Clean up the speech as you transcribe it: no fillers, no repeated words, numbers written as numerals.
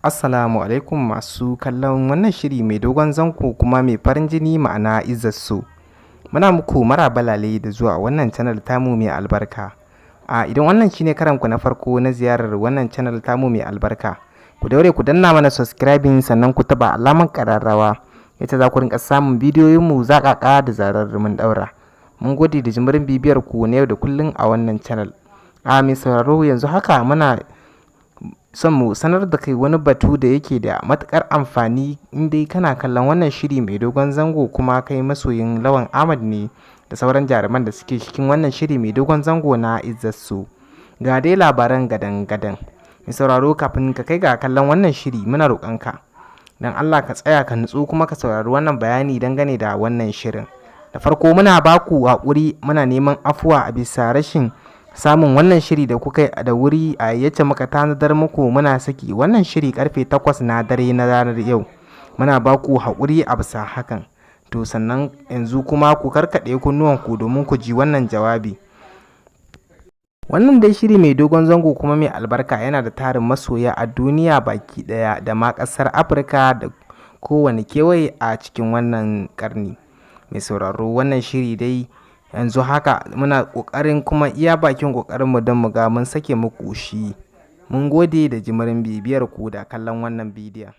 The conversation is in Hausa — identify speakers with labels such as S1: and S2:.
S1: Assalamu alaikum masu kallon wannan shiri mai dogon zango kuma mai farin jini, ma'ana Izzar So. Muna muku maraba lale da zuwa wannan channel tamu mai albarka. A idan wannan shine karanku na farko na ziyarar wannan channel tamu mai albarka, ku daure ku danna mana subscribing, sannan ku taba alamar kararrawa, ita za ku rinka samun bidiyoyinmu zaƙaƙa da zarar mun daura. Mun gode da jimirin bibiyar ku na yau da kullum a wannan channel. A mai sauraro, yanzu haka muna son mu sanar da kai wani batu da yake da matukar amfani in dai kana kallon wannan shiri mai dogon zango kuma kai masoyin Lawan Ahmad ne da sauran jaruman da suke cikin wannan shiri mai dogon zango na Izzar So. Ga dai labaran gadan-gadan. Mai sauraro, kafin ka kai ga kallon wannan shiri, muna roƙonka don Allah ka tsaya ka nutsu kuma ka saurari wannan bayani dangane da wannan shirin. Da farko, muna baku haƙuri, muna neman afuwa a bisa rashin samun wannan shiri da kuka yi da wuri a yacce muka tanadar muku. Muna saki wannan shiri karfe 8 na dare na ranar yau. Muna baku haƙuri a bisa hakan. To, sannan yanzu kuma ku karkaɗe kunnuwanku domin ku ji wannan jawabi. Wannan dai shiri mai dogon zango kuma mai albarka yana da tarin masoya a duniya baki ɗaya da ma ƙasar Afirka da kowane kewaye a cikin wannan ƙarni. Mai sauraro, wannan shiri dai yanzu haka muna ƙoƙarin kuma iya bakin ƙoƙarinmu don mu ga mun sake muku shi. Mun gode da jimirin bibiyar ku da kallon wannan bidiyon.